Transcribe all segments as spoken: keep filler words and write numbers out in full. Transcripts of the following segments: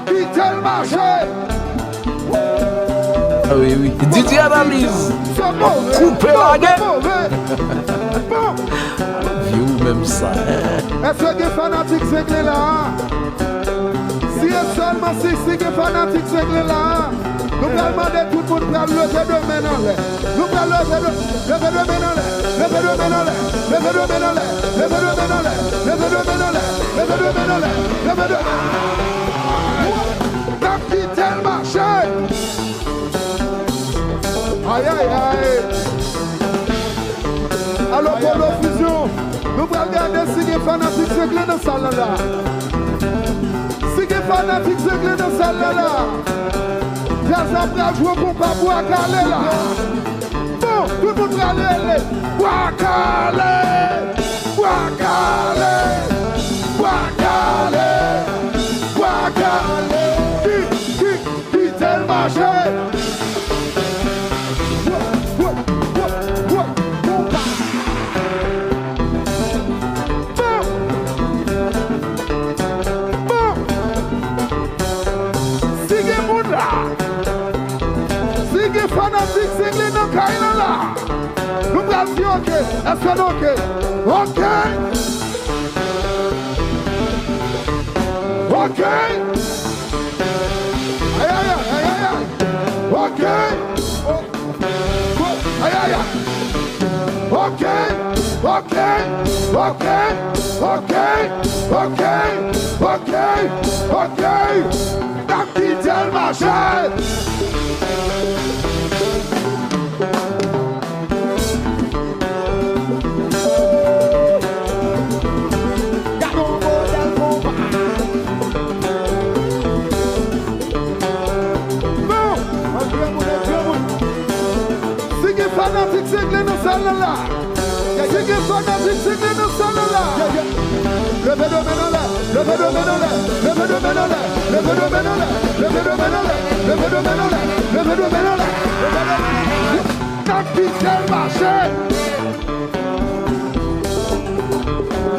Kite l mache. Ah wi, wi. D J Analyse. Koupe lage. Bon. Vye ou menm sa. Èske gen fanatik Zengle la a? Si e sèlman si, si gen fanatik Zengle la a, nou pral mande tout moun pral leve de men nan lè. Nou pral leve de, leve de men nan lè. Leve de men nan lè. Leve de men nan lè. Leve de men nan lè. Leve de men nan lè. Leve de men nan lè. Leve de. N ap kite l mache. Ayayay. Alo, Polo Fusion, nou pral gade si gen fanatik Zengle nan sal la la. Si gen fanatik Zengle nan sal la la, djaz la pral jwe konpa Bwa Kale la. Bon, tout moun pral rele Bwa Kale, Bwa Kale, Bwa Kale, Bwa Kale. Ki, ki, Kite l mache. Wo, wo, wo, wo, konpa. Bon. Bon. Si gen moun la, si gen fanatik Zengle nan kay lan la, nou pral di oke. Èske nou oke? Oke. Oke. Ay, ay, ay, ay, ay, ay. Ok. O-, o-, ay, ay, ay. Ok. Ok. Ok. Ok. Ok. Ok. Ok. N ap kite l mache. Gade yon modèl konpa. Bon, an granmoun, an granmoun. Si gen fanatik Zengle nan sal la la. Si gen fanatik Zengle nan sal la la. Leve de men nan lè, leve de men nan lè, leve de men nan lè, leve de men nan lè, leve de men nan lè, leve de men nan lè, leve de men nan lè, leve de men nan lè. N ap kite l mache.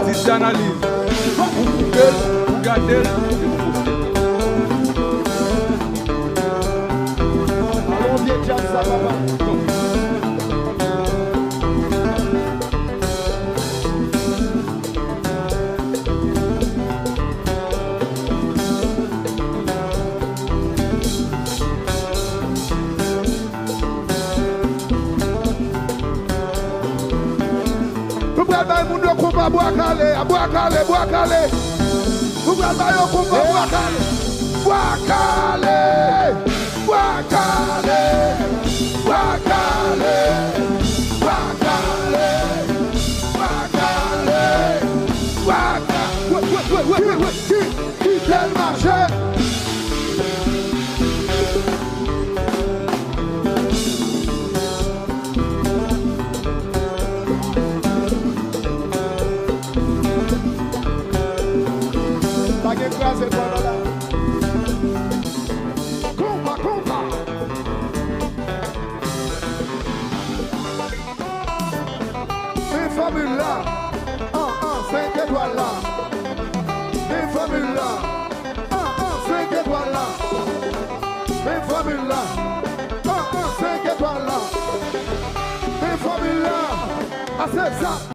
D J Analyse. Ou koupe l, ou gade l, epi ou poste l. Alon vye djaz sa, papa. Nou pral bay moun yo konpa Bwa Kale a, Bwa Kale, Bwa Kale. Nou pral bay yo konpa Bwa Kale. Bwa Kale! Bwa Kale! Bwa Kale! Bwa Kale! Bwa Kale! Bwa Kale! Wè, wè, wè, wè, wè, wè. Ki, kite l mache. Pa gen kraze pandan la. Konpa, konpa. Men fòmil la. An, an, senk etwal la.